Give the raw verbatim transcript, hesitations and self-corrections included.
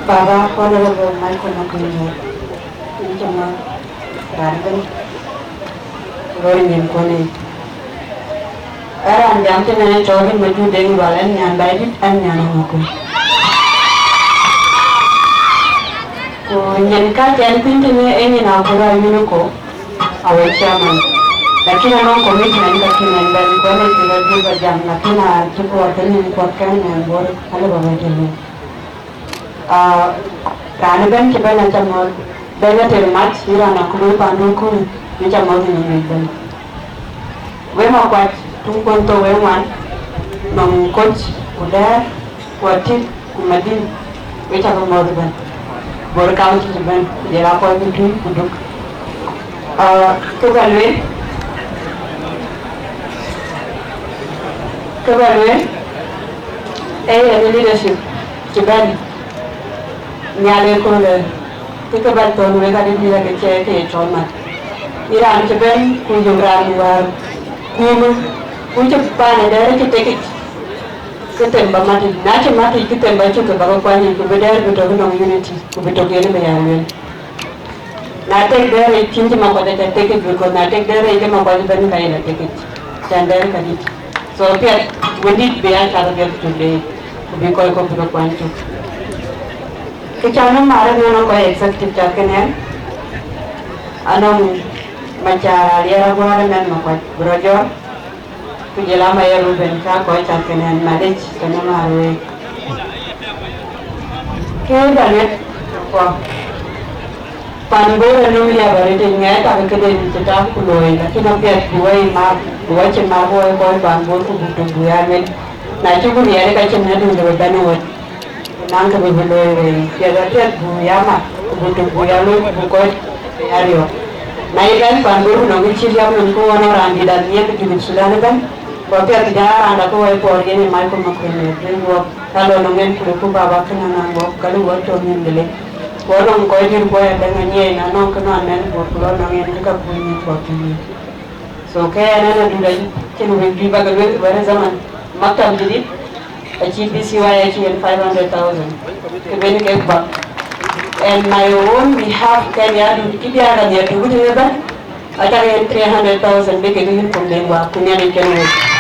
Baba Honorable Michael Makuei, yïn cä mɔ̈th, raan ëbɛ̈n, loi nyin kuɔn yic. Ee raan jam tënë cɔɔl yïn Majur Deŋ Lual, ɛn nyan Baidït, ɛn nyan Aŋakuei. Ku nyin ka kɛn piny tënë ee nyin Aŋakuei Ayuku, our chairman. Lakin anɔŋ commitment ka cïn ɛn bɛ̈n, ku ɛn ë cï rɔt jur ba jam, lakin acï kuɔɔth tënë nyin kuɔth kɛn nyan Bor, alë ba bɛ tënë. Ah, raan ëbɛ̈n cï bɛ̈n acä mɔ̈th, bɛ̈ny Ater Mac, yïn raan akuma pandu köölë, yïn cä mɔ̈th yïn ŋic bɛ̈ny. Wek Makuac, tuŋ kuɔn thok wek ŋuan, nɔm Koc, ku Dɛ̈ɛ̈r, ku Atit, ku Madin, wek cä ke mɔ̈th ëbɛ̈n. Bor County cï bɛ̈n, ku jɔl a kɔc ke Tuïc ku Duk. Ah, kë bä lueel, kë bä lueel, ee yen leadership cï bɛ̈n. Nhial ëköölë, kë ke bä thɔ̈n wek adï bï ke cɛ ke ye cɔl mat. Yïn raan cï bɛ̈n ku yök raan wäär kuumë, ku cï paan ë dɛ̈ɛ̈r cï tekic, kë them bä matic. Na cï matic, kë them bä cök, ke bä ke kuany yic, ku bï dɛ̈ɛ̈r bï tök nɔŋ unity, ku bï tök yen bï ya lueel. Na tek dɛ̈ɛ̈r yic, cïn cï Makuac aca tekic, because na tek dɛ̈ɛ̈r yic, ke Makuac ëbɛ̈n ka yen a tekic, cän dɛ̈ɛ̈r ka dït. So piɛth, wëndït bï ya cath apiɛth cök de, ku bï kɔc kɔ̈k bï ke kuany cök. Kë ca nɔm maarë nɔn kɔc executive cath kënë, anɔŋ Macar Aliɛr Aguar ëmɛn Makuac bï rɔt jɔt, ku jɔl a Mayer Ruben, ka kɔc cath kënë, malec, ca nɔm maarë week. Ke bä lueel kuɔ, pan Bor anɔm liep arëët, ŋɛk kakë këden cï tak ku looi, lakin apiɛth bï wɔ ye mak, bï wɔ cï mak wɔ ye kɔc pan Bor, ku buk tök buk ya lueel. Na cï ku riɛɛr, ka cïn adun de bä bɛ̈n ë ɣöt. Naŋ kë bï bï looi wei, piɛth apiɛth buk ya mat, ku buk tök buk ya looi, ku buk kɔc ya riɔ̈ɔ̈k. Na ye bɛ̈n pan Bor ku nɔŋ kë cï riɔ̈ɔ̈k nɔm, ku ɣɔn raan dït anhiëëk ë Junub Thudan ëbɛ̈n, ku apiɛth jɔ aa raan dä ke wɔ ye puɔɔr yen ë Michael Makuei Ayuku. Ka lɔ nɔŋ en kule ku baba kënë nɔn wɔ, ka lë wɔ tɔ̈ nyin de lec. Ku anɔŋ kɔc dït kuɔ ya däŋ anyiɛɛi, na nɔŋ kë nɔn nɛn Bor, ku lɔ nɔŋ en kë ka kuc nyin kuɔ tïŋ. So ke ɛn, ɛn adut acïn wek bï bä ke lueel, wɛ̈t ë zaman, maktab jadid, acï B C Y acï en five hundred thousand, ke ben kek bak. And my own behalf, kɛn ya adut, kï diäär ka nhiɛɛr tök tënë bɛ̈n, acak en three hundred thousand, bï kek uniform den wäär, ku Nhialic kɛn wek.